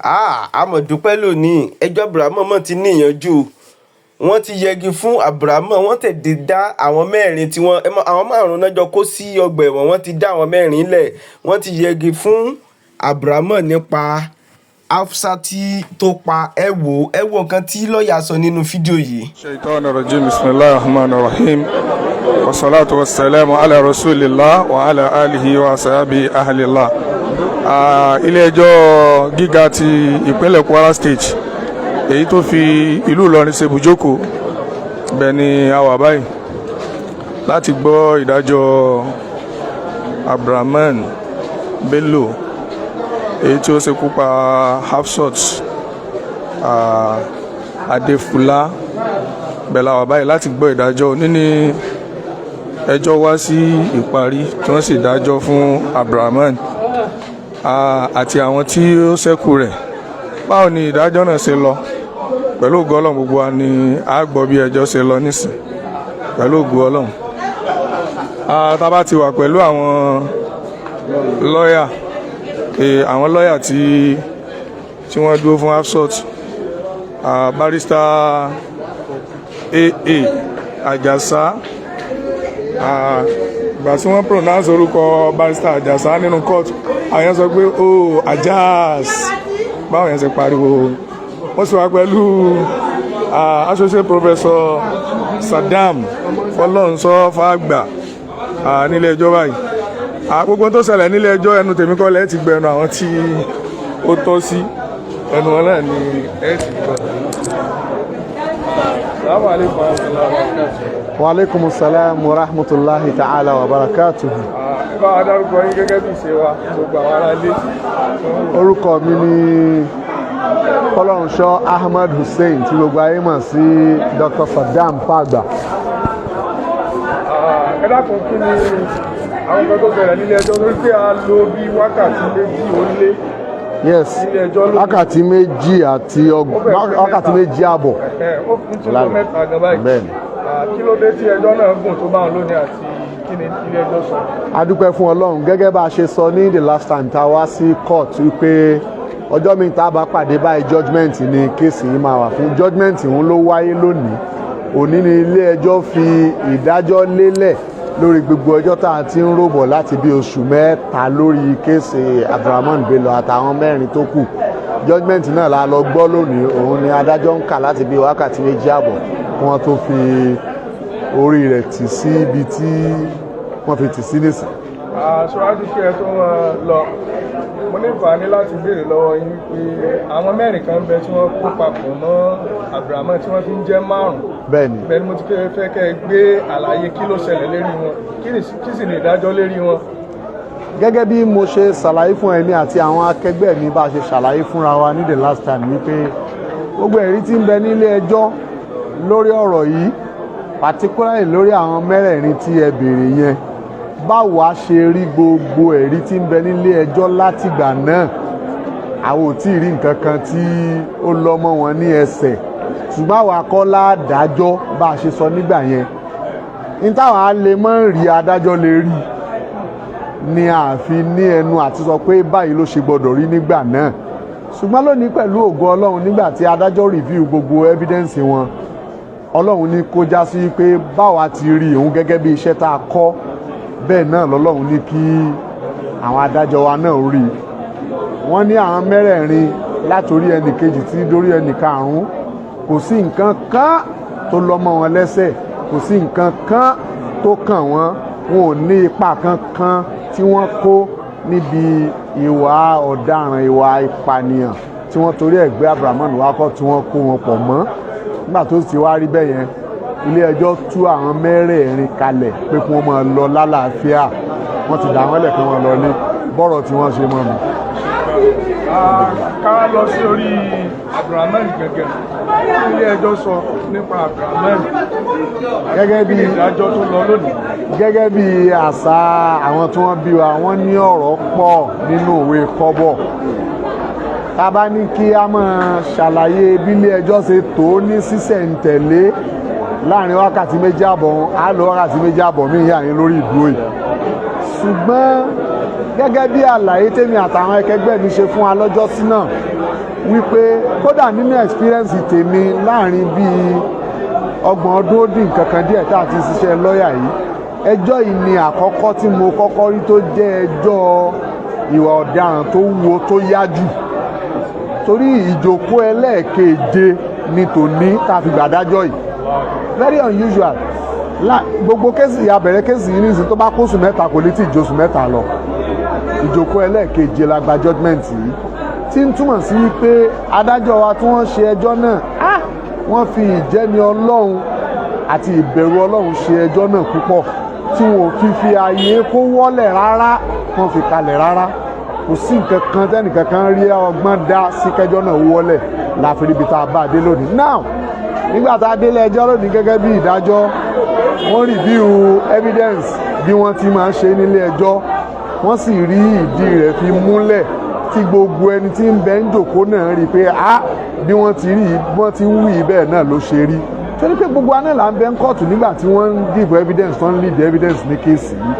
A mọ̀ dúpẹ́ lónìí. Ẹjọ́ Abrahamu mọ̀ ti níyanjú. Wọ́n ti yẹgi fún Abrahamu, wọ́n tètè dá àwọn mẹ́rin tí wọ́n, àwọn márùn-ún náà jọ kó sí ọgbà ẹ̀wọ̀n. Wọ́n ti dá àwọn mẹ́rin lẹ̀. Wọ́n ti yẹgi fún Abrahamu nípa Hafsa tí tó pa. Ẹ wò, ẹ wo nǹkan tí lọ́ọ̀yà sọ nínú fídíò yìí. الشيطان الرجيم، بسم الله الرحمن الرحيم، والصلاة والسلام على رسول الله وعلى آله وصحبه أهل الله. Ilé ẹjọ́ gíga ti ìpínlẹ̀ Kwara State, èyí tó fi ìlú Ìlọrin ṣe bùjókòó, bẹ́ẹ̀ ni a wà báyìí láti gbọ́ ìdájọ́ Abdulrahman Bello, èyí tí ó ṣekú pa Hafsat Adéfúlá. Bẹ́ẹ̀ la wà báyìí láti gbọ́ ìdájọ́ níní ẹjọ́ wá sí ìparí, tí wọ́n sì dájọ́ fún Abdulrahman àti àwọn tí ó ṣẹ́kù rẹ̀. Báwo ni ìdájọ́ náà ṣe lọ? Pẹ̀lú ògo Ọlọ́run, gbogbo wa ni a gbọ́ bí ẹjọ́ ṣe lọ nísìn, pẹ̀lú ògo Ọlọ́run. Tá a bá ti wà pẹ̀lú àwọn lọ́yà, àwọn lọ́yà tí wọ́n dúró fún Hafsat, Barrister AA Àjàsá. Ìgbà tí wọ́n pronounce orúkọ Barrister Àjàsá nínú court, àwọn yẹn sọ pé "Oh, Ajas." Báwọn yẹn ṣe pariwo. Wọ́n sì wá pẹ̀lú Associate Professor Saddam Fọlọ́runṣọ́ Fàgbà nílé ẹjọ́ báyìí. Gbogbo tó ṣẹlẹ̀ nílé ẹjọ́, ẹnu tèmi kọ́ lẹ́ẹ̀ ti gbẹnu àwọn tí ó tọ́ sí, ẹnu wọn náà ni ẹ ti gbọ́. Assalamu alaikum warahmatullahi wabarakatuh. Wa alaikum salam wa rahmatullahi ta'ala wa barakatuhu. Ẹ bá wa dárúkọ yín gẹ́gẹ́ bí ìṣe wa, gbogbo àwọn ará ilé. Orúkọ mi ni Fọlọ́runṣọ́ Ahmed Hussein, tí gbogbo ayé mọ̀ sí Dr. Saddam Fagba. Ẹ dákun, kí ni àwọn nǹkan tó ṣẹlẹ̀ nílé ẹjọ́, lórí pé a lò bí wákàtí 2 ó lé Yes. nílé ẹjọ́ lónìí? Wákàtí 2 àti Ó fẹ́ pé wákàtí 3. 2 àbọ̀. Ó fún tó tó 3 gan báyìí. Bẹ́ẹ̀ni. Kí ló dé tí ẹjọ́ náà gùn tó báwọn lónìí, àti kí ni ilé ẹjọ́ sọ? A dúpẹ́ fún Ọlọ́run. Gẹ́gẹ́ bá a ṣe sọ ní the last time tá a wá sí court wípé ọjọ́ mi tá a bá pàdé báyìí, judgement ni case yìí máa wà fún. Judgement òun ló wáyé lónìí. Òní ni ilé ẹjọ́ fi ìdájọ́ lélẹ̀ lórí gbogbo ẹjọ́ tá a ti ń ròbọ̀ láti bí oṣù 3 lórí case Abdulrahman Bello àtàwọn mẹ́rin tó kù. Judgement náà la lọ gbọ́ lónìí. Òun ni adájọ́ ń kà láti bí wákàtí 2 àbọ̀ kí wọ́n tó fi orí rẹ̀ tì sí ibi tí wọ́n fi tì sí nísìn. Aṣáájú, kí ẹ tó máa lọ, mo ní ìfàní láti béèrè lọ́wọ́ yín pé àwọn mẹ́rin kan bẹ tí wọ́n kó papọ̀ mọ́ Abdulrahman, tí wọ́n fi ń jẹ́ márùn-ún. Bẹ́ẹ̀ni. Bẹ́ẹ̀ ni mo ti fẹ́ kẹ́ ẹ gbé àlàyé kí ló ṣẹlẹ̀ lérí wọn, kí sì ni ìdájọ́ lérí wọn. Gẹ́gẹ́ bí mo ṣe ṣàlàyé fún ẹ̀mí àti àwọn akẹgbẹ́ mi, bá a ṣe ṣàlàyé fúnra wa ní the last time wípé gbogbo ẹ̀rí tí ń bẹ nílé ẹjọ́ lórí ọ̀rọ̀ yìí, particularly lórí àwọn mẹ́rẹ̀ẹ̀rin tí ẹ béèrè yẹn, báwo a ṣe rí gbogbo ẹ̀rí tí ń bẹ nílé ẹjọ́ látìgbà náà, àwọn ò tí ì rí nǹkan kan tí ó lọ́ mọ́ wọn ní ẹsẹ̀. Ṣùgbọ́n àwa kọ́ ládájọ́. Bá a ṣe sọ nígbà yẹn ní táwọn á lè mọ́ rí, adájọ́ lè rí ni àfi ní ẹnu àti sọ pé báyìí ló ṣe gbọdọ̀ rí nígbà náà. Ṣùgbọ́n lónìí, pẹ̀lú ògo Ọlọ́run, nígbà tí adájọ́ review gbogbo evidence wọn, Ọlọ́run ní kó já sí pé báwa ti rí òun gẹ́gẹ́ bí iṣẹ́ tá a kọ́, bẹ́ẹ̀ náà lọ́lọ́run ní kí àwọn adájọ́ wa náà rí. Wọ́n ní àwọn mẹ́rẹ̀ẹ̀rin, látòrí ẹnì kejì tí dórí ẹnì karùn-ún, kò sí nǹkan kan tó lọ́ mọ́ wọn lẹ́sẹ̀, kò sí nǹkan kan tó kàn wọ́n, wọn ò ní ipa kankan tí wọ́n kó níbi ìwà ọ̀daràn, ìwà ìpànìyàn tí wọ́n torí ẹ̀ gbé Abdulrahman wá kọ́, tí wọ́n kó wọn pọ̀ mọ́. Nígbà tó sì wá rí bẹ́ẹ̀ yẹn, ilé ẹjọ́ tú àwọn mẹ́rẹ̀ẹ̀rin kalẹ̀ pé kí wọ́n máa lọ lálàáfíà. Wọ́n ti dà wọ́n lẹ̀ kí wọ́n lọ ní bọ́rọ̀ tí wọ́n ṣe mọ́ mi. Ká lọ sí orí Abdulrahman gẹ́gẹ́. Kí ilé ẹjọ́ sọ nípa Abdulrahman Gẹ́gẹ́ bí kí ni ìdájọ́ tó lọ lónìí? Gẹ́gẹ́ bí àṣà àwọn tí wọ́n bí wa, wọ́n ní ọ̀rọ̀ pọ̀ nínú òwe kọ́bọ̀. Tá a bá ní kí a máa ṣàlàyé bí ilé ẹjọ́ ṣe tó ní sísẹ̀ǹtẹ̀lé láàrin wákàtí 2 àbọ̀, á lò wákàtí 2 àbọ̀ mí yà yín lórí ìdúró yìí. Ṣùgbọ́n Gẹ́gẹ́ bí àlàyé tèmi àtàwọn akẹgbẹ́ mi ṣe fún wa lọ́jọ́sí náà wípé kódà nínú experience tèmi láàrin bíi 30 ọdún ó dín nǹkan kan díẹ̀ tá a ti ṣiṣẹ́ lọ́ọ̀yà yìí, ẹjọ́ yìí ni àkọ́kọ́ tí mo kọ́kọ́ rí tó jẹ́ ẹjọ́ ìwà ọ̀daràn tó wúwo tó yá jù, torí ìjókòó ẹlẹ́ẹ̀keje ni tòní tá a fi gbàdájọ́ yìí. Very unusual. Gbogbo case, abẹ̀rẹ̀ case yìí nísìnyí, tó bá kóṣù 3, kò ní tí ì jóṣù 3 lọ. Ìjókòó ẹlẹ́ẹ̀keje la gba judgement yìí, tí ń túmọ̀ sí wípé adájọ́ wa tí wọ́n ṣe ẹjọ́ náà, wọ́n fi ìjẹ́ni Ọlọ́run àti ìbẹ̀rù Ọlọ́run ṣe ẹjọ́ náà púpọ̀, tí wọn ò fi ààyè kó wọ́lẹ̀ rárá, wọ́n fi kalẹ̀ rárá. Kò sí nǹkan kan tẹ́nìkan kan rí ọgbọ́n dá sí kẹjọ́ náà wọ́lẹ̀ láfi ríbi tá a bá a dé lónìí. Now, nígbà tá a délé ẹjọ́ lónìí, gẹ́gẹ́ bí ìdájọ́, wọ́n review evidence bí wọ́n ti máa ń ṣe nílé ẹjọ́. Wọ́n sì rí ìdí rẹ̀ fi múlẹ̀, tí gbogbo ẹni tí ń bẹ ń jòkó náà rí i pé a bí wọ́n ti rí, bí wọ́n ti ń wí, bẹ́ẹ̀ náà ló ṣe rí, torí pé gbogbo aná là ń bẹ ń kóòtù nígbà tí wọ́n ń give evidence, tó ń lead evidence ní case yìí.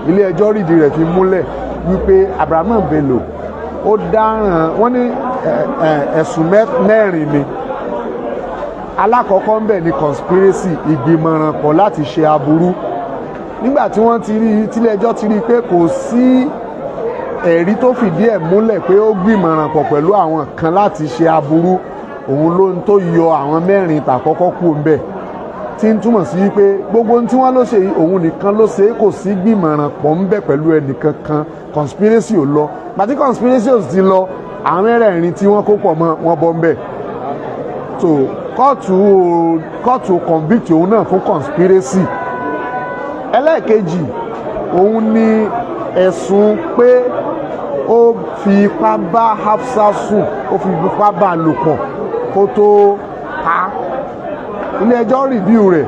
Ilé ẹjọ́ rídìí rẹ̀ fi múlẹ̀ wípé Abraham Bello ó dáràn. Wọ́n ní ẹ̀sùn mẹ́rin ni. Alákọ̀ọ́kọ́ ń bẹ̀ ni conspiracy, ìgbìmọ̀ràn pọ̀ láti ṣe aburú. Nígbà tí wọ́n ti rí, tílé ẹjọ́ ti rí i pé kò sí ẹ̀rí tó fìdí ẹ̀ múlẹ̀ pé ó gbìmọ̀ràn pọ̀ pẹ̀lú àwọn kan láti ṣe aburú, òun ló ń tó yọ àwọn mẹ́rin tàkọ́kọ́ kú ń bẹ̀, tí ń túmọ̀ sí wípé gbogbo ohun tí wọ́n ló ṣe yìí, òun nìkan ló ṣe é, kò sí gbìmọ̀ràn pọ̀ ń bẹ̀ pẹ̀lú ẹnìkan kan. Conspiracy ò lọ. Pàtí conspiracy ò ti lọ, àwọn mẹ́rẹ̀ẹ̀rin tí wọ́n kó pọ̀ mọ́ wọn bọ́ ń bẹ̀. So kóòtù convict òun náà fún conspiracy. Ẹlẹ́ẹ̀kejì, òun ni ẹ̀sùn pé ó fi ipá bá Hafsa sùn, ó fi ipá bá a lò pọ̀ kó tó pa á. Ilé ẹjọ́ review rẹ̀,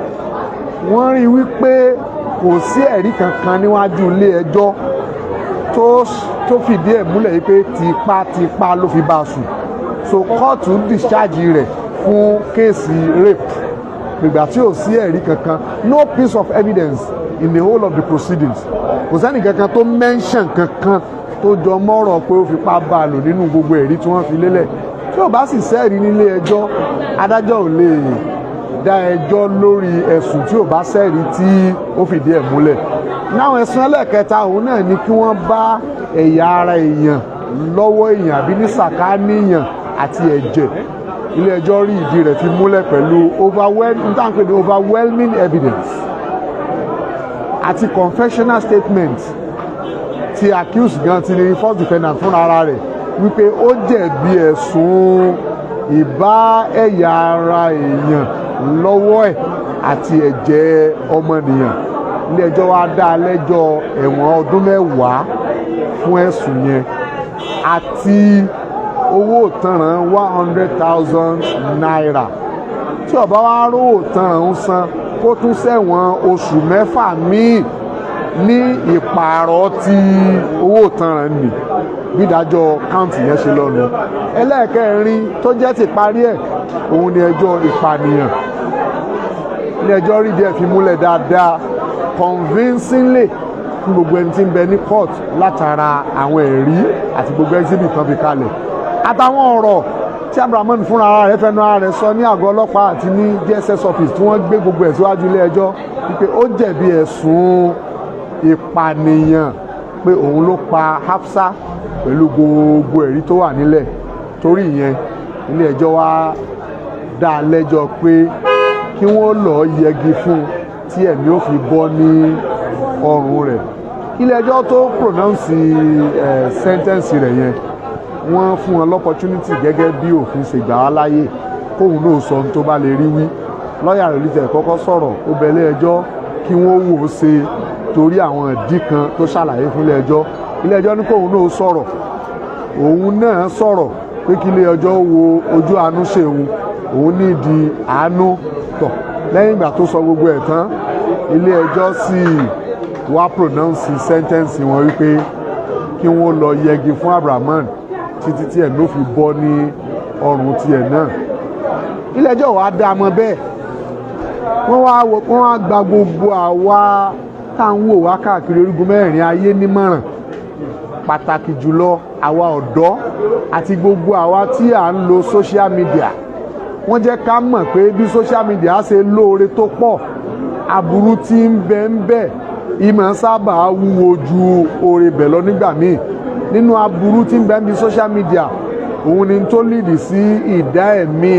wọ́n rí wípé kò sí ẹ̀rí kankan níwájú ilé ẹjọ́ tó fìdí ẹ̀ múlẹ̀ wípé tipátipá ló fi bá a sùn. So kóòtù discharge rẹ̀ fún case rape nígbà tí ò sí ẹ̀rí kankan, no piece of evidence in the whole of the proceedings. Kò sẹ́ni kankan tó mention kankan tó jọ mọ́rọ̀ pé ó fipá bá a lò nínú gbogbo ẹ̀rí tí wọ́n fi lélẹ̀. Tí ò bá sì sẹ́ẹ̀rí nílé ẹjọ́, adájọ́ ò lè dá ẹjọ́ lórí ẹ̀sùn tí ò bá sẹ́ẹ̀rí tí ó fìdí ẹ̀ múlẹ̀ náà. Ẹ̀sùn ẹlẹ́ẹ̀kẹta, òun náà ni kí wọ́n bá ẹ̀yà ara èèyàn lọ́wọ́ èèyàn àbí ní sàkáání èèyàn àti ẹ̀jẹ̀. Ilé ẹjọ́ rí ìdí rẹ̀ fi múlẹ̀ pẹ̀lú ní overwhelming evidence àti confessional statement ti accused gan, ti ní first defendant fúnra ara rẹ̀, wípé ó jẹ̀bi ẹ̀sùn ìbá ẹ̀yà ara èèyàn lọ́wọ́ ẹ̀ àti ẹ̀jẹ̀ ọmọnìyàn. Ilé ẹjọ́ wa dá a lẹ́jọ́ ẹ̀wọ̀n ọdún 10 fún ẹ̀sùn yẹn àti owó ìtanràn ₦100,000. Tí ó bá wá rówó ìtanràn ń san, kó tún ṣẹ̀wọ̀n oṣù 6 míì ní ìpààrọ̀ ti owó ìtanràn nì. Bí ìdájọ́ count yẹn ṣe lọ́nu. Ẹlẹ́ẹ̀kẹrin tó jẹ́ ti parí ẹ̀, òun ni ẹjọ́ ìpànìyàn. Ilé ẹjọ́ rí díẹ̀ fi múlẹ̀ dáadáa, convincingly, fún gbogbo ẹni tí ń bẹ ní court, látara àwọn ẹ̀rí àti gbogbo exhibit kan fi kalẹ̀ àtàwọn ọ̀rọ̀ tí Abraham fúnra ara rẹ̀ fẹnu ara rẹ̀ sọ ní àgọ́ ọlọ́pàá àti ní DSS office, tí wọ́n gbé gbogbo ẹ̀ síwájú ilé ẹjọ́ wípé ó jẹ̀bi ẹ̀sùn ìpànìyàn, pé òun ló pa Hafsa pẹ̀lú gbogbo ẹ̀rí tó wà nílẹ̀. Torí ìyẹn, ilé ẹjọ́ wá dá a lẹ́jọ́ pé kí wọ́n lọ́ọ́ yẹgi fún un tí ẹ̀mí ó fi bọ́ ní ọrùn rẹ̀. Ilé ẹjọ́ tó pronounce sentence rẹ̀ yẹn, wọ́n fún wọn l'opportunity gẹ́gẹ́ bí òfin ṣe gbà á láyè kóun náà sọ ohun tó bá lè rí wí. Lọ́ọ̀yà rẹ̀ lítẹ̀ kọ́kọ́ sọ̀rọ̀, ó bẹ ilé ẹjọ́ kí wọ́n wò ó ṣe torí àwọn ìdí kan tó ṣàlàyé fún ilé ẹjọ́. Ilé ẹjọ́ ní kóun náà sọ̀rọ̀. Òun náà sọ̀rọ̀ pé kí ilé ẹjọ́ wo ojú àánú ṣe òun, òun nídìí àánú tọ̀. Lẹ́yìn ìgbà tó sọ gbogbo ẹ̀ tán, ilé ẹjọ́ sì wá pronounce sentence wọn wípé kí wọ́n lọ yẹgi fún Abraham títí tí ẹ̀mí ó fi bọ́ ní ọrùn tiẹ̀ náà. Ilé ẹjọ́ wa dá a mọ̀ bẹ́ẹ̀. Wọ́n wá gba gbogbo àwa tá à ń wò wá káàkiri orígun mẹ́rin ayé nímọ̀ràn. Pàtàkì jùlọ àwa ọ̀dọ́ àti gbogbo àwa tí à ń lo social media, wọ́n jẹ́ ká mọ̀ pé bí social media ṣe lóore tó pọ̀, aburú tí ń bẹ ń bẹ ìmọ̀ sábà wúwo ju oore bẹ̀ lọ nígbà míì. Nínú aburú tí ń bẹ ń bí social media, òun ni tó lead sí ìdá ẹ̀mí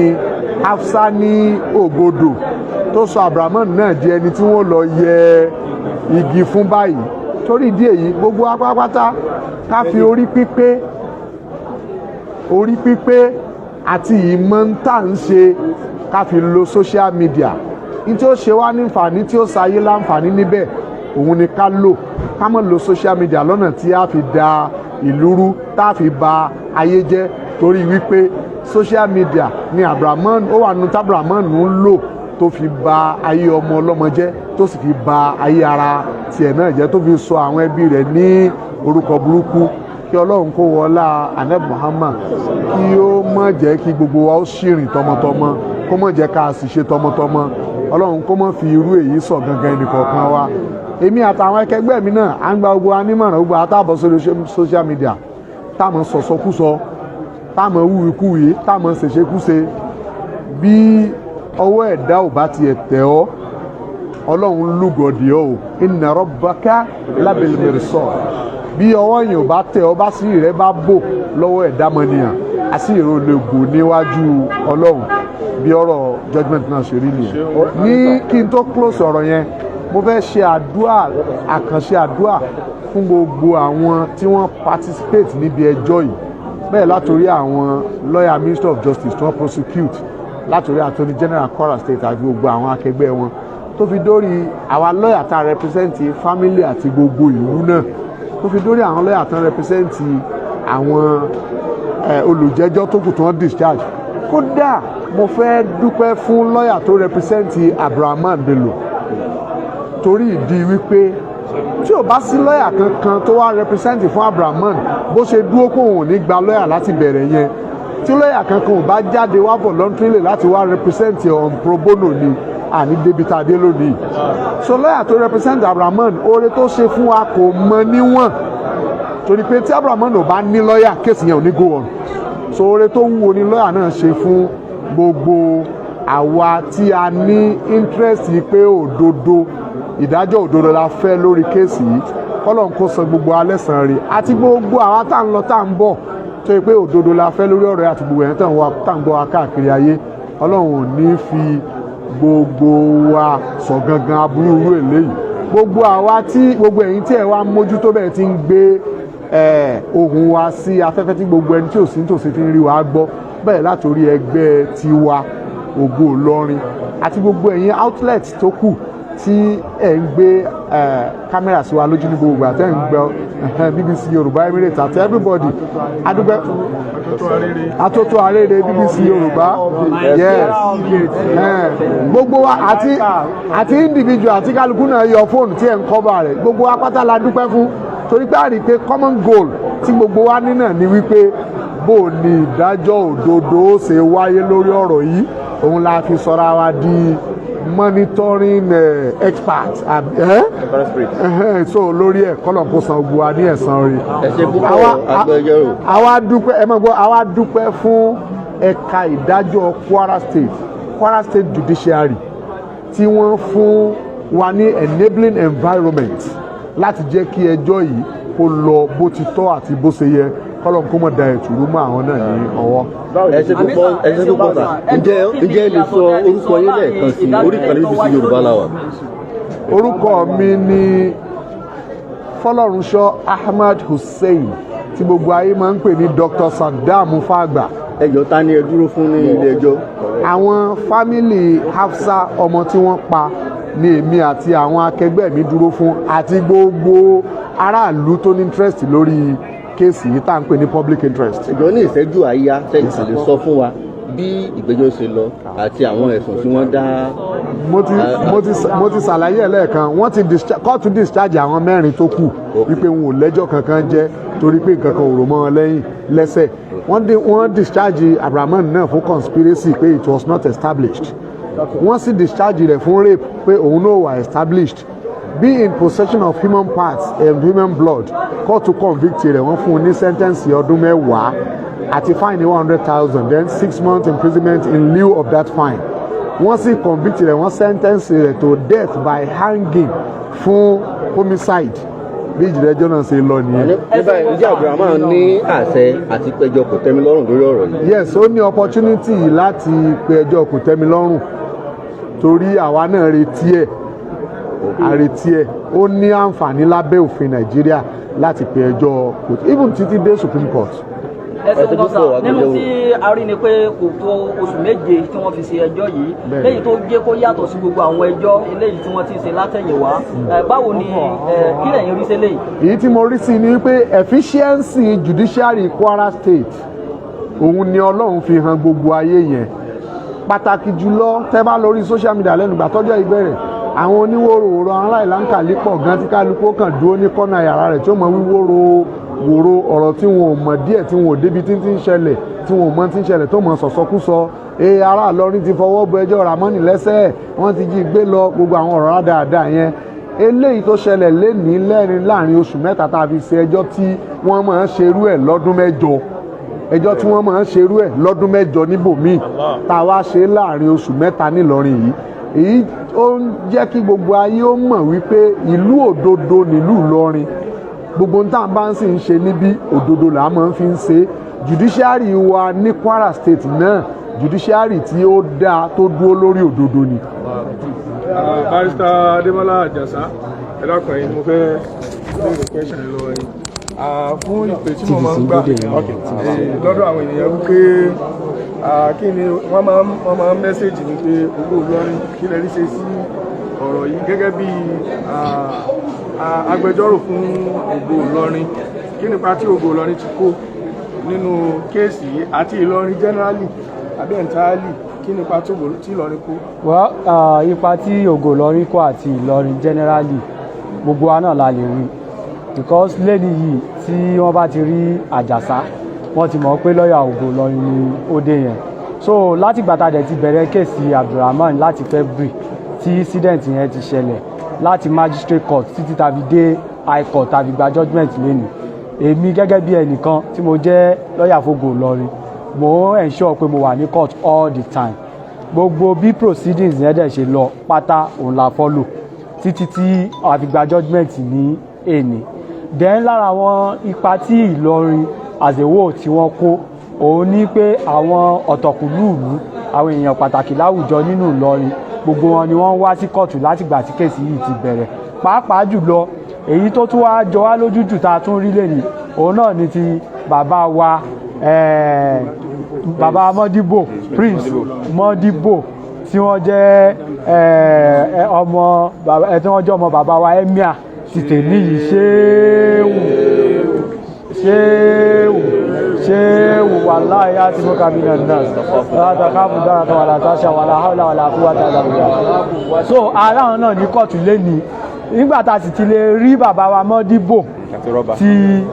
Hafsa ní ògodò, tó sọ Abrahamu náà di ẹni tí wọ́n lọ yẹ igi fún báyìí. Torí ìdí èyí, gbogbo apápátá ká fi orí pípé, orí pípé àti ìmọ̀ ń tà ń ṣe, ká fi lo social media. Ní tí ó ṣe wá ní àǹfààní, tí ó ṣayé láǹfààní níbẹ̀, òun ni ká lò. Ká má lo social media lọ́nà tí a fi da ìlú rú, tá a fi ba ayé jẹ́, torí wípé social media ni Abrahamu ó wà nù tábrahamu ń lò tó fi ba ayé ọmọ ọlọ́mọ jẹ́, tó sì fi ba ayé ara tiẹ̀ náà jẹ́, tó fi sọ àwọn ẹbí rẹ̀ ní orúkọ burúkú. Kí Ọlọ́run kó wọlá Anabi Muhammad, kí ó má jẹ́ kí gbogbo wa ó ṣìrìn tọmọtọmọ, kó má jẹ́ ká sì ṣe tọmọtọmọ. Ọlọ́run kó má fi irú èyí sọ gangan ẹnìkọ̀ọ̀kan wa. Èmi àtàwọn akẹgbẹ́ mi náà, à ń gba gbogbo wa nímọ̀ràn, gbogbo àtàbọ̀ sórí social media, táwọn sọ̀sọ́kúsọ, táwọn wúwikúwi, táwọn ṣèṣekúṣe. Bí ọwọ́ ẹ̀dá ò bá tiẹ̀ tẹ̀ ọ́, Ọlọ́run lúgọ̀dì ọ́ o. Inna rabbaka labil mirsad. Bí ọwọ́ yìí ò bá tẹ̀ ọ́, bá sí rẹ̀ bá bò lọ́wọ́ ẹ̀dá mọ́nìyàn, àsìrò lè bò níwájú Ọlọ́run. Bí ọ̀rọ̀ judgement náà ṣe rí nìyẹn. Ní kí n tó close ọ̀rọ̀ yẹn, mo fẹ́ ṣe àdúà, àkànṣe àdúà fún gbogbo àwọn tí wọ́n participate níbi ẹjọ́ yìí, bẹ́ẹ̀ látòrí àwọn lawyer Minister of Justice tí wọ́n prosecute, látòrí Attorney General Kwara State àti gbogbo àwọn akẹgbẹ́ wọn, tó fi dórí àwa lawyer tá a represent family àti gbogbo ìlú náà, tó fi dórí àwọn lawyer tá a represent àwọn olùjẹ́jọ́ tó kù tí wọ́n discharge. Kódà mo fẹ́ dúpẹ́ fún lawyer tó represent Abrahaman Bello, torí ìdí wípé tí ò bá sí lọ́yà kankan tó wá represent fún Abrahaman, bó ṣe dúró kó òun ò ní gba lọ́yà láti bẹ̀rẹ̀ yẹn, tí lọ́yà kankan ò bá jáde wá voluntarily láti wá represent on pro bono ni, àní débi tá a dé lónìí. So lọ́yà tó represent Abrahaman, oore tó ṣe fún wa kò mọ níwọ̀n, torí pé tí Abrahaman ò bá ní lọ́yà, case yẹn ò ní go on. So oore tó wúwo ni lọ́yà náà ṣe fún gbogbo àwa tí a ní interest pé òdodo, ìdájọ́ òdodo la fẹ́ lórí case yìí. Kọ́lọ́un kó san gbogbo alẹ́ san rí, àti gbogbo àwa tá à ń lọ, tá à ń bọ̀, tó yẹ pé òdodo la fẹ́ lórí ọ̀rọ̀ yìí, àti gbogbo ẹ̀yẹn tá à ń gbọ́ wa káàkiri ayé. Ọlọ́run ò ní fi gbogbo wa sọ gangan aburú irú eléyìí. Gbogbo àwa tí, gbogbo ẹ̀yin tí ẹ̀ wá mójútó bẹ́ẹ̀, tí ń gbé ohùn wa sí afẹ́fẹ́, tí gbogbo ẹni tí ò sí nítòsí fi ń rí wa gbọ́ bẹ́ẹ̀, látòrí ẹgbẹ́ tiwa Ògo Ìlọrin àti gbogbo ẹ̀yin outlet tó kù tí ẹ̀ ń gbé kámẹ́rà sí wa lójú ní gbogbo ìgbà tẹ́ ń gbọ́, BBC Yorùbá, Emirates àti everybody, adúgbẹ́ Atótó Arére, BBC Yorùbá, yes, gbogbo wa àti individual àti kálukú náà yọ fóònù tí ẹ̀ ń cover rẹ̀, gbogbo wa pátá la dúpẹ́ fún, torí pé a rí i pé common goal tí gbogbo wa ní náà ni wípé bó ni ìdájọ́ òdodo ó ṣe wáyé lórí ọ̀rọ̀ yìí. Òun la fi sọra wa di monitoring expert. So lórí ẹ̀, kọ́lọ̀ kó san gbogbo wa ní ẹ̀san rí. Ẹ ṣe púpọ̀, agbẹjọ́rò. Àwa dúpẹ́, ẹ máa gbọ́, àwa dúpẹ́ fún ẹ̀ka ìdájọ́ Kwara State, Kwara State Judiciary, tí wọ́n fún wa ní enabling environment láti jẹ́ kí ẹjọ́ yìí kó lọ bó ti tọ́ àti bó ṣe yẹ. Kọ́lọ́un kó má da ẹ̀tùrú mọ́ àwọn náà ní ọwọ́. Ẹ ṣe púpọ̀, ẹ ṣe púpọ̀ sà. Ǹjẹ́ ẹ lè sọ orúkọ yín lẹ́ẹ̀kan sí orí ìkànnì BBC Yorùbá la wà? Orúkọ mi ni Fọlọ́runṣọ́ Ahmad Hussein, tí gbogbo ayé máa ń pè ní Dr. Saddam Fagba. Ẹ jọ̀ọ́, ta ni ẹ dúró fún ní ilé ẹjọ́? Àwọn family Hafsa, ọmọ tí wọ́n pa, ní èmi àti àwọn akẹgbẹ́ mi dúró fún, àti gbogbo aráàlú tó ní interest lórí case yìí tá à ń pè ní public interest. Ẹ jọ̀ọ́, ní ìṣẹ́jú àáyá, sẹ́yìn sì lè sọ fún wa bí ìgbẹ́jọ́ ṣe lọ àti àwọn ẹ̀sùn tí wọ́n dá? Mo ti ṣàlàyé ẹ̀ lẹ́ẹ̀kan. Wọ́n ti discharge, kóòtù discharge àwọn mẹ́rin tó kù wípé wọn ò lẹ́jọ́ kankan jẹ́, torí pé nǹkan kan ò rò mọ́ wọn lẹ́yìn lẹ́sẹ̀. Wọ́n discharge Abrahaman náà fún conspiracy, pé it was not established. Wọ́n sì discharge rẹ̀ fún rape, pé òun náà wà established. Be in possession of human parts and human blood, kóòtù convict rẹ̀, wọ́n fún un ní sentence ọdún 10 àti fine 100,000, then 6 months imprisonment in lieu of that fine. Wọ́n sì convict rẹ̀, wọ́n sentence rẹ̀ to death by hanging fún homicide. Bí ìjìnlẹ̀ náà ṣe lọ nìyẹn. Ní báyìí, ǹjẹ́ Abdulrahman ní àṣẹ àti péjọ kò tẹ́mi lọ́rùn lórí ọ̀rọ̀ yìí? Yes, ó ní opportunity láti pe ẹjọ́ kò tẹ́mi lọ́rùn, torí àwa náà retí ẹ̀, àretí ẹ̀. Ó ní àǹfààní lábẹ́ òfin Nàìjíríà láti pe ẹjọ́ kò even títí dé Supreme Court. Ẹ ṣeun Ẹ gan sir. púpọ̀, Nínú agbẹjọ́rò. tí a rí ni pé kò tó oṣù 7 tí wọ́n fi ṣe ẹjọ́ yìí, léyìí tó jẹ́ kó yàtọ̀ sí gbogbo àwọn ẹjọ́ eléyìí tí wọ́n ti ṣe látẹ̀yìnwá. Báwo ni kí lẹ̀yin rí sí eléyìí? Èyí tí mo rí sí ni wípé efficiency judiciary Kwara State, òun ni Ọlọ́run fi hàn gbogbo ayé yẹn. Pàtàkì jùlọ, tẹ́ bá lórí social media lẹ́nu ìgbà tọ́jọ́ ìbẹ̀rẹ̀, àwọn oníwòròwòrò, àwọn aláìláńkàlí pọ̀ gan, tí kálukú kàn dúró ní kọ́nà yàrá rẹ̀ tí ó mọ wíwòrò wòrò ọ̀rọ̀ tí wọn ò mọ̀ díẹ̀, tí wọn ò débi tí ń ṣẹlẹ̀, tí wọn ò mọ̀ tí ń ṣẹlẹ̀, tó mọ̀ sọ̀sọ́kúsọ. Ee, ará Ìlọrin ti fọwọ́ bọ ẹjọ́ Ramoni lẹ́sẹ̀, wọ́n ti jí gbé lọ, gbogbo àwọn ọ̀rọ̀ dáadáa yẹn. Eléyìí tó ṣẹlẹ̀ lénìí lẹ́rìn láàrin oṣù 3 tá a fi ṣe ẹjọ́ tí wọ́n máa ń ṣerú ẹ̀ lọ́dún 8, ẹjọ́ tí wọ́n máa ń ṣerú ẹ̀ lọ́dún 8 níbòmíì, tá a wá ṣe láàrin oṣù 3 nílọrin yìí, èyí ó ń jẹ́ kí gbogbo ayé ó mọ̀ wípé ìlú òdodo nílùú Ìlọrin. Gbogbo ohun tá à ń bá ń sì ń ṣe níbí, òdodo là á máa ń fi ń ṣe. Judiciary wa ní Kwara State náà, judiciary tí ó dáa, tó dúró lórí òdodo ni. Barrister Adémọ́lá Àjàsá, ẹ dákun, ẹ̀yin mo fẹ́ béèrè question lọ́wọ́ yín. Fún ìpè tí mo máa ń gbà lọ́dọ̀ àwọn ènìyàn wípé kí ni wọ́n máa ń message mi pé Ògo Ìlọrin, kí lẹ rí ṣe sí ọ̀rọ̀ yìí gẹ́gẹ́ bí agbẹjọ́rò fún Ògo Ìlọrin? Kí nípa tí Ògo Ìlọrin ti kó nínú case yìí, àti Ìlọrin generally àbí entirely, kí nípa tí Ìlọrin kó? Well, ipa tí Ògo Ìlọrin kó àti Ìlọrin generally, gbogbo wa náà la lè rí, because lẹ́ni yìí, tí wọ́n bá ti rí Àjàsá, wọ́n ti mọ̀ pé lọ́ọ̀yà Ògo Ìlọrin ni ó dé yẹn. So látìgbà tá a dẹ̀ ti bẹ̀rẹ̀ case Abdulrahman láti February tí incident yẹn ti ṣẹlẹ̀, láti magistrate court títí tàbí dé high court tàbí gba judgement lẹ́nu, èmi gẹ́gẹ́ bí ẹnìkan tí mo jẹ́ lọ́ọ̀yà f'Ògo Ìlọrin, mo ń ensure pé mo wà ní court all the time. Gbogbo bí proceedings yẹn dẹ̀ ṣe lọ pátá, òun la follow títí tí a fi gba judgement ní èní. Then lára àwọn ipa tí Ìlọrin as a whole tí wọ́n kó, òun ní pé àwọn ọ̀tọ̀kùlú ìlú, àwọn èèyàn pàtàkì láwùjọ nínú Ìlọrin, gbogbo wọn ni wọ́n wá sí kóòtù látìgbà tí case yìí ti bẹ̀rẹ̀. Pàápàá jùlọ, èyí tó tún wá jọ wá lójú jù tá a tún rí lẹ́yìn, òun náà ni ti bàbá wa, bàbá Mọ́díbò, Prince Mọ́díbò, tí wọ́n jẹ́ ọmọ tí wọ́n jẹ́ ọmọ bàbá wa emir ti tèmi yìí. Ṣéwù, ṣéwù, ṣéwù, wàláhì á ti mú kábínà náà látàkàfù dára kan wàlá táṣà wàlá haúlà wàlá quwwata illa billah. So ara àwọn náà ní kóòtù lẹ́ni nígbà tá a sì ti lè rí bàbá wa Mọ́díbò ti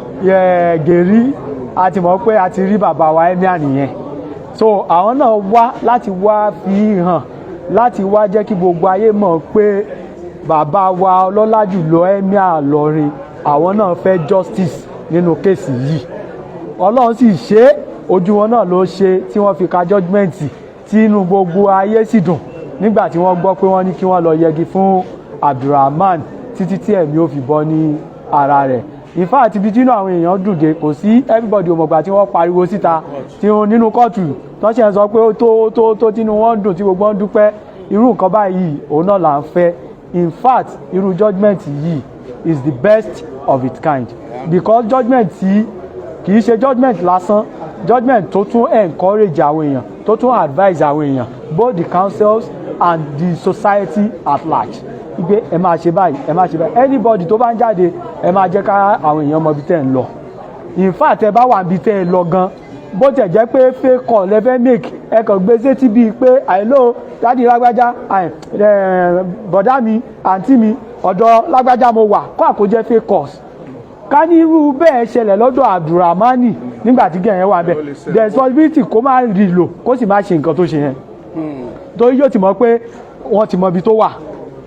gèrí, a ti mọ̀ pé a ti rí bàbá wa emir nìyẹn. So àwọn náà wá láti wá fi hàn, láti wá jẹ́ kí gbogbo ayé mọ̀ pé bàbá wa ọlọ́lá jùlọ emir Ìlọrin, àwọn náà fẹ́ justice nínú case yìí. Ọlọ́run sì ṣe é, ojú wọn náà ló ṣe tí wọ́n fi ka judgement, tí inú gbogbo ayé sì dùn nígbà tí wọ́n gbọ́ pé wọ́n ní kí wọ́n lọ yẹgi fún Abdulrahman títí tí ẹ̀mí ó fi bọ́ ní ara rẹ̀. In fact, ibi tí inú àwọn èèyàn dùn dé, kò sí everybody òmùgbà tí wọ́n pariwo síta tí wọ́n nínú kóòtù tó ṣe ń sọ pé ó tó tó tó, tínú wọn dùn, tí gbogbo wọn dúpẹ́. Irú nǹkan báyìí, òun náà là ń fẹ́. In fact, irú judgement yìí is the best of its kind, because judgement tí kì í ṣe judgement lásán, judgement tó tún encourage àwọn èèyàn, tó tún advise àwọn èèyàn, both the councils and the society at large, wípé ẹ máa ṣe báyìí, ẹ máa ṣe báyìí. Anybody tó bá ń jáde, ẹ máa jẹ́ ká àwọn èèyàn mọ ibi tẹ́ ń lọ. In fact, ẹ bá wà níbi tẹ́ ẹ lọ gan, bó tẹ̀ jẹ́ pé fake call ẹ fẹ́ make, ẹ kàn gbé sétí bíi pé, "Hello, daddy lágbájá, bọ̀dá mi, àǹtí mi, ọ̀dọ̀ lágbájá mo wà," kó àkójẹ́ fake calls. Ká ní irú bẹ́ẹ̀ ṣẹlẹ̀ lọ́dọ̀ Abdulrahmani nígbà tí gẹ̀yẹ́ wà bẹ́ẹ̀, there is possibility kó má rí lò, kó sì má ṣe nǹkan tó ṣe yẹn, torí yóò ti mọ̀ pé wọ́n ti mọ ibi tó wà.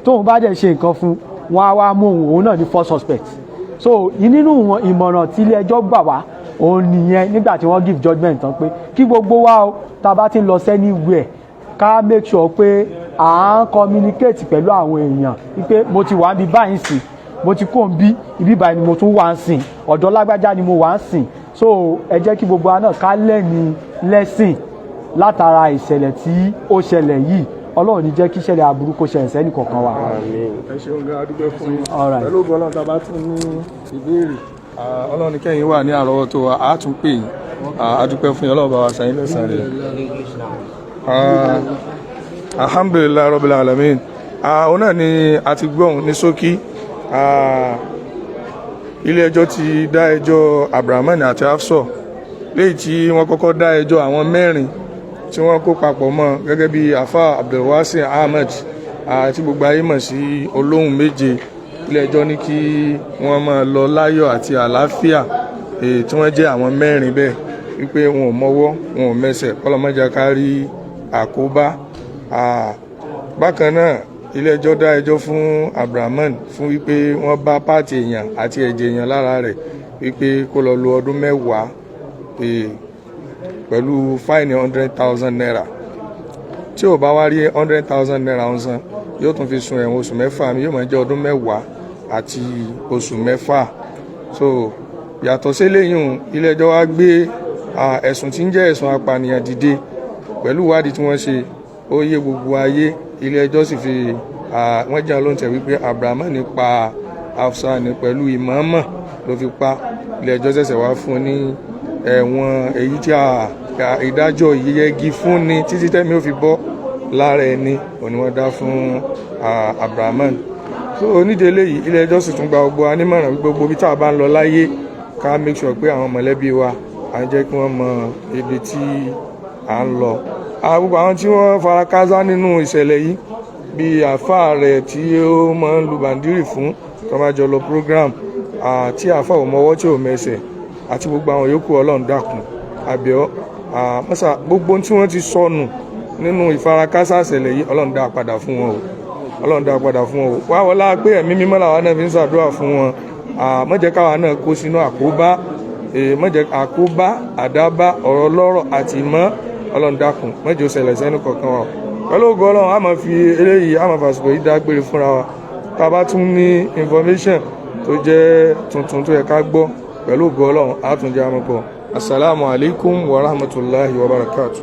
Tóun bá dẹ̀ ṣe nǹkan fún Wọ́n á wá mú òun, òun náà ní first suspect. So nínú ìmọ̀ràn tí ilé ẹjọ́ gbà wá òun nìyẹn nígbà tí wọ́n give judgement tán, pé kí gbogbo wa o, tá a bá ti ń lọ anywhere, ká make sure pé à ń communicate pẹ̀lú àwọn èèyàn wípé mo ti wà níbi báyìí sìn, mo ti kó ń bí ibi báyìí ni mo tún wà ń sìn, ọ̀dọ̀ lágbájá ni mo wà ń sìn. So ẹ jẹ́ kí gbogbo wa náà ká lẹ́ni lẹ́sìn látara ìṣẹ̀lẹ̀ tí ó ṣẹlẹ̀ yìí. Ọlọ́run ní jẹ́ kí ìṣẹ̀lẹ̀ aburú kó ṣẹlẹ̀ sẹ́nì kọ̀ọ̀kan wa. Ẹ ṣeun gan, a dúpẹ́ fún yín. All right. Pẹ̀lú ògo Ọlọ́run, tá a bá tún ní ìbéèrè, Ọlọ́run ní kẹ́yìn wà ní àrọ́wọ́tó wa, a tún pè yín. A dúpẹ́ fún yín, Ọlọ́run bá wa san yín lẹ́san rẹ̀. Alhamdulillahi rabbil alamin. Òun náà ni a ti gbọ́n ní ṣókí. Ilé ẹjọ́ ti dá ẹjọ́ Abrahaman àti Hafsọ, léyìí tí wọ́n kọ́kọ́ dá ẹjọ́ àwọn mẹ́rin tí wọ́n kó papọ̀ mọ́ gẹ́gẹ́ bí afa Abdulwasi Ahmed àti gbogbo ayé mọ̀ sí Olóhùn Méje. Ilé ẹjọ́ ní kí wọ́n máa lọ láyọ̀ àti àlàáfíà, tí wọ́n jẹ́ àwọn mẹ́rin bẹ́ẹ̀, wípé wọn ò mọwọ́, wọn ò mẹsẹ̀, kọ́lọ́mọ́jà kárí àkóbá. Bákan náà, ilé ẹjọ́ dá ẹjọ́ fún Abrahaman fún wípé wọ́n bá part èèyàn àti ẹ̀jẹ̀ èèyàn lára rẹ̀, wípé kó lọ lo ọdún 10 pẹ̀lú fine ₦100,000. Tí ò bá wá rí ₦100,000 ń san, yóò tún fi sun ẹ̀wọ̀n oṣù 6 mi, yóò máa jẹ́ ọdún 10 àti oṣù 6. So yàtọ̀ sí eléyìí, ilé ẹjọ́ wá gbé ẹ̀sùn tí ń jẹ́ ẹ̀sùn apànìyàn dìde pẹ̀lú ìwádìí tí wọ́n ṣe, ó yé gbogbo ayé. Ilé ẹjọ́ sì fi wọ́n jẹ́ lóǹtẹ̀ wípé Abrahamu pa Hafsa ní pẹ̀lú ìmọ̀ọ́mọ̀ ló fi pa. Ilé ẹjọ́ ṣẹ̀ṣẹ̀ wá fún un ní ẹ̀wọ̀n èyí tí ìdájọ́ ìyẹgi fún ni títí tẹ́mi ó fi bọ́ lára ẹni, òní wọ́n dá fún Abrahamu. So onídìí eléyìí, ilé ẹjọ́ sì tún gba gbogbo anímọ̀ràn wípé gbogbo ibi tá a bá ń lọ láyé, ká make sure pé àwọn mọ̀lẹ́bí wa, à ń jẹ́ kí wọ́n mọ ibi tí à ń lọ. Gbogbo àwọn tí wọ́n fara káásá nínú ìṣẹ̀lẹ̀ yìí, bíi àáfàá rẹ̀ tí ó máa ń lu bàndírì fún tó máa jọ lọ program, tí àáfàá ò mọwọ́ tí ò mẹsẹ̀, àti gbogbo àwọn yòókù, Ọlọ́run dákun, àbíọ́ mọ́sà, gbogbo tí wọ́n ti sọnù nínú ìfarakásá ìṣẹ̀lẹ̀ yìí, Ọlọ́run dá padà fún wọn o, Ọlọ́run dá padà fún wọn o. Wá wọlá pé ẹ̀mí mímọ́ làwa náà fi ń ṣàdúrà fún wọn. Má jẹ́ káwa náà kó sínú àkóbá, má jẹ́ àkóbá, àdábá, ọ̀rọ̀ lọ́rọ̀ àti ìmọ̀. Ọlọ́run dákun, má jẹ́ ó ṣẹlẹ̀ sẹ́nu kọ̀ọ̀kan wa. Pẹ̀lú ògo Ọlọ́run, a máa fi eléyìí, a máa fàsìkò yìí dágbére fúnra wa. Tá a bá tún ní information tó jẹ́ tuntun tó yẹ ká gbọ́, pẹ̀lú ògo Ọlọ́run, a tún jẹ́ àmọ́ gbọ́. Asalaamu alaykum wa rahmatulahi wa barakatuh.